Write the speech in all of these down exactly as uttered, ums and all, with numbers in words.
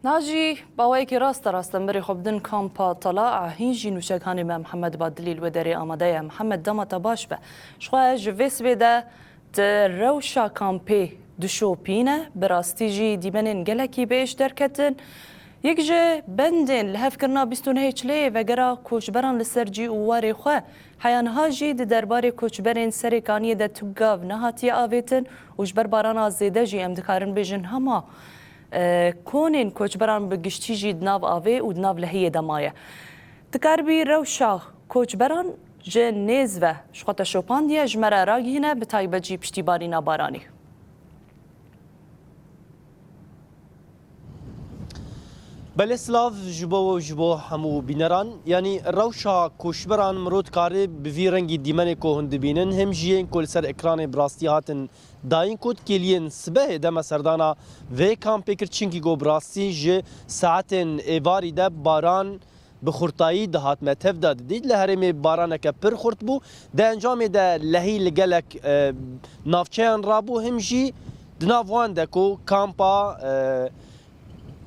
Niha jî baweyekî raste rast em berê xwe bidin kampa Tala a hîn jî nûçekanê me Mihemed Badilî li wê derê amade ye. Mihemed, dema te baş be. Ji xwe ji vê sibê de di rewşa kampê dişopîne, bi rastî jî dîmenên gelekî bi êş derketin. Yek ji bendên lihevkirina bîst û nehê çileyê vegera koçberan li ser cî û warê xwe, heya niha jî di derbarê koçberên Serê Kaniyê de tu gav nehatiye avêtin û ji ber barana zêde jî em dikarin bêjin hema, e, konên koçberan bi giştî jî di nav avê û di nav lehiyê de maye. Dikaribî rewşa koçberan ji nêz ve ji xwe te şopandiye, ji me re ragihîne, bi taybet jî piştî barîna baranî. Belê silav ji bo we û ji bo hemû bîneran. Yanî rewşa koçberan mirov dikare bi vî rengî dîmenê ku hûn dibînin, him jî yên ku li ser ekranê bi rastî hatin dayîn ku di kêliyên sibehê de me serdana vê kampê kir, çinkî ku bi rastî ji saetên êvarî de baran bi xurtayî dihat me tev de didît. Li herêmê baraneke pir xurt bû. Di encamê de lehî li gelek, e, navçeyan rabû, him jî di nav wan de ku kampa, e,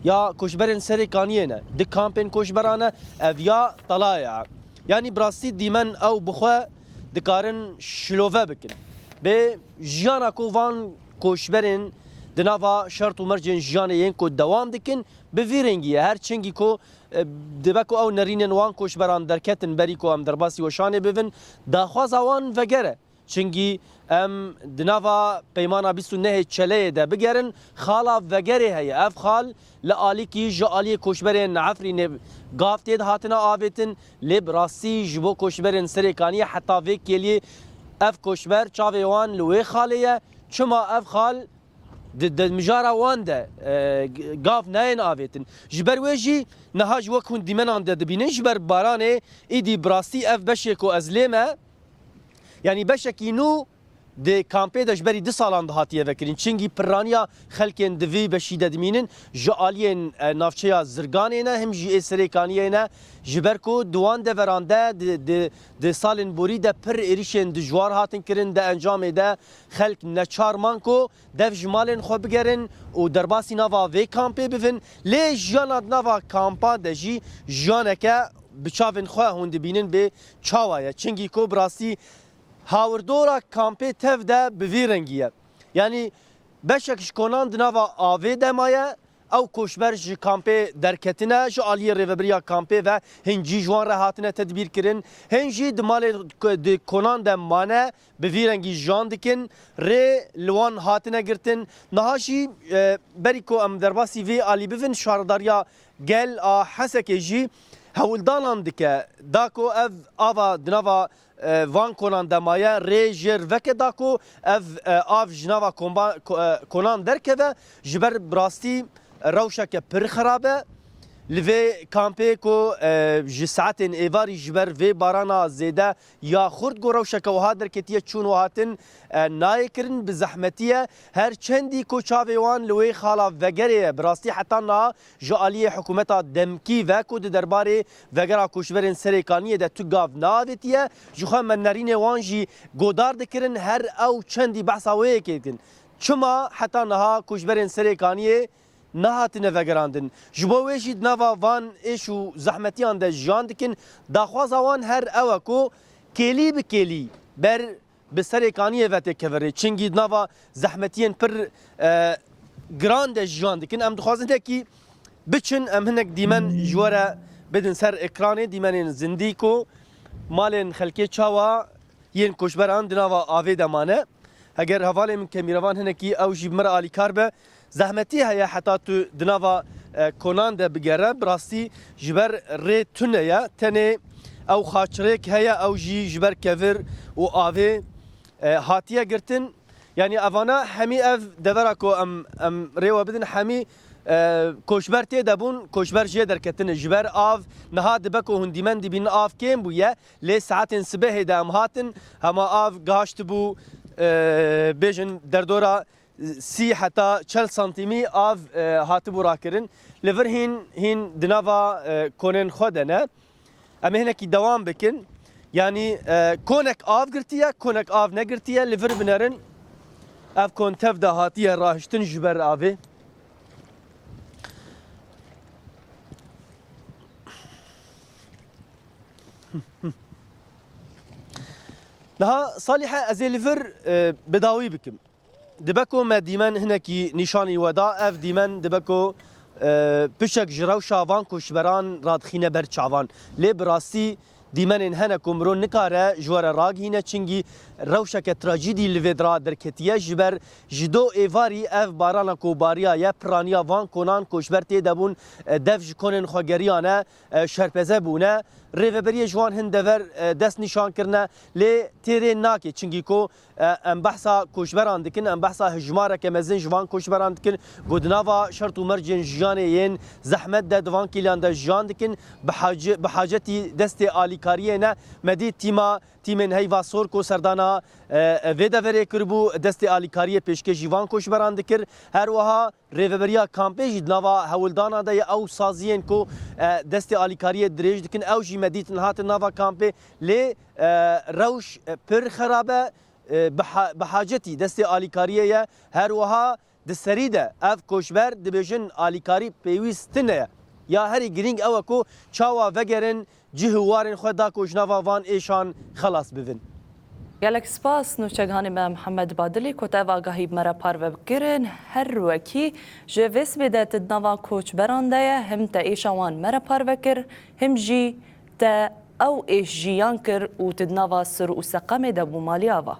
ya koçberên Serê Kaniyê ne, di kampên koçberan e, ev ya Talaya. Yanî bi rastî dîmen ew bi xwe dikarin şilove bikin. Bê jiyana ku van koçberên di nava şert û mercên jiyanê yên ku dewam dikin, bi vî rengî ye. Her çingî ku, e, dibe ku ew nerînên wan koçberan derketin berî ku em derbasî weşanê bibin, daxwaza wan veger e. Çingî em di nava peymana bîst û nehê çeleyê de bigerin, xala vegerê heye. Ev xal li alîkî ji aliyê koçberên Efrînê gav tê de hatine avêtin, lê bi rastî ji bo koçberên Serê Kaniyê heta vê kêliyê ev koçber çavê wan li wê xalê ye. Çima ev xal di, di mijara wan de, e, g-, gav nayên avêtin. Ji ber wê jî niha ji wek hûn dîmenan de dibînin, ji ber baranê îdî bi rastî ev beşê ku ez lê me, yanî beşekî nû di kampê de ji berî du salan de hatiye vekirin. Çingî pirraniya xelkên di vî beşî de dimînin, ji aliyên, e, navçeya Zirganê ne, him jî ê Serê Kaniyê ne, ji ber ku di wan deveran de di, di, di salên borî de pir êrişên dijwar hatin kirin, di encamê de xelk neçar man ku dev ji malên xwe bigerin û derbasî nava vê kampê bibin. Lê jiyana di nava kampa de jî jiyaneke bi çavên xwe hûn dibînin bê çawa ye. Çingî ku bi rastî hawirdora kampê tev de bi vî rengî ye. Yanî beşek ji konan di nava avê de maye, ew koçber ji kampê derketine, ji aliyê rêvebiriya kampê ve hingî ji wan re hatine tedbîr kirin. Hên jî di malê, di konan de mane, bi vî rengî jiyan dikin, rê li wan hatine girtin. Niha jî, e, berî ku em derbasî vê alî bibin, Şaredariya Gel a Hesekê jî hewldanan dike, da ku ev ava di nava, e, van konan de maye, rê jê r veke da ku ev, e, av ji nava komba-, ko-, e, konan derkeve, ji ber bi rastî rewşeke pir xirab e. Li vê kampê ku, e, ji saetên êvarî ji ber vê barana zêde ya xurt ku rewşeke wiha derketiye çûn û hatin, e, nayê kirin, bi zehmetî ye. Her çendî ku çavê wan li wê xala vegerê ye, bi rastî heta niha ji aliyê hikûmeta demkî ve ku di derbarê vegera koçberên Serê Kaniyê de tu gav neavêtiye, ji xwe me nerînê wan jî godar dikirin, her ew çendî behsa wê yekê dikin. Çima heta niha koçberên Serê Kaniyê nehatine vegerandin? Ji bo wê jî di nava van êş û zehmetiyan de jiyan dikin. Daxwaza wan her ew e ku kêlî bi kêlî ber bi Serê Kaniyê ve têkeve rê. Çingî di nava zehmetiyên pir, e, giran de jiyan dikin. Em dixwazin hinekî biçin, em hinek dîmen ji we re bidin ser ekranê, dîmenên zindî ku malên xelkê çawa yên koçberan di nava avê de mane. Heger hevalê min kemîrevan hinekî ew jî bi min re alîkar be, zehmetî heye heta tu di nava, e, konan de bigere. Bi rastî ji ber rê tune ye. Tenê ew xaçrêk heye, ew jî ji ber kevir û avê, e, hatiye girtin. Yanî evana hemî ev devera ku em, em rê we bidin, hemî, e, koçber tê de bûn, koçber jê derketine. Ji ber av niha dibe ku hûn dîmen dibînin av kêm bûye. Lê saetên sibehê de em hatin, hema av gihaştibû, e, bêjin derdora sî heta çel santîmî av, e, hatibû rakirin. Li vir hîn, hîn di nava, e, konên xwe de ne. Em ê hinekî dewam bikin. Yanî, e, konek av girtiye, konek av negirtiye, li vir binerin. Ev kon tev de hatiye rahiştin ji ber avê. Niha Salîhe, ez ê li vir, e, bi dawî bikim. Dibe ku me dîmen hinekî nîşanî we da, ev dîmen dibe ku, e, pişek ji rewşa van koçberan radixîne ber çavan. Lê bi rastî dîmenên hene ku mirov nikare ji we re ragihîne, çingî rewşeke trajîdî li vê dira derketiye, ji ber ji do êvarî ev barana ku bariyaye, piraniya van konan koçber tê de bûn, e, dev ji konên xwe geriyane, e, şerpeze bûne. Rêveberiyê ji wan hin dever, e, dest nîşan kirine, lê tê rê nake, çingî ku, e, em behsa koçberan dikin, em behsa hejmareke mezin ji van koçberan dikin, ku di nava şert û mercên jiyanê yên zehmet de di van kêliyan de jiyan dikin, bi hace-, bi hacetî destê alîkariyê ne. Me dît tîma, tîmên Heyva Sor ku serdana, e, e, vê deverê kiribû, destê alîkariyê pêşkêşî van koçberan dikir. Her wiha Rêveberiya kampê jî di nava hewldana de ye. Ew saziyên ku, e, destê alîkariyê dirêj dikin, ew jî me dîtin hatin nava kampê. Lê, e, rewş, e, pir xerab e, e, bi ha-, bi hacetî destê alîkariyê ye. Her wiha di serî de ev koçber dibêjin alîkarî pêwîst tune ye. Ya herî girîng ew e ku çawa vegerin cih û warên xwe da ku ji nava van êşan xelas bibin. Gelek spas nûçeghanê me Mihemed Badilî ku te ev agahî bi me re parve kirin. Her wekî ji vê sibê de tu di nava koçberan de ye, him te êşa wan me re parve kir, him jî te ew êş jiyan kir û tu di nava sir û seqemê de bû malî ava.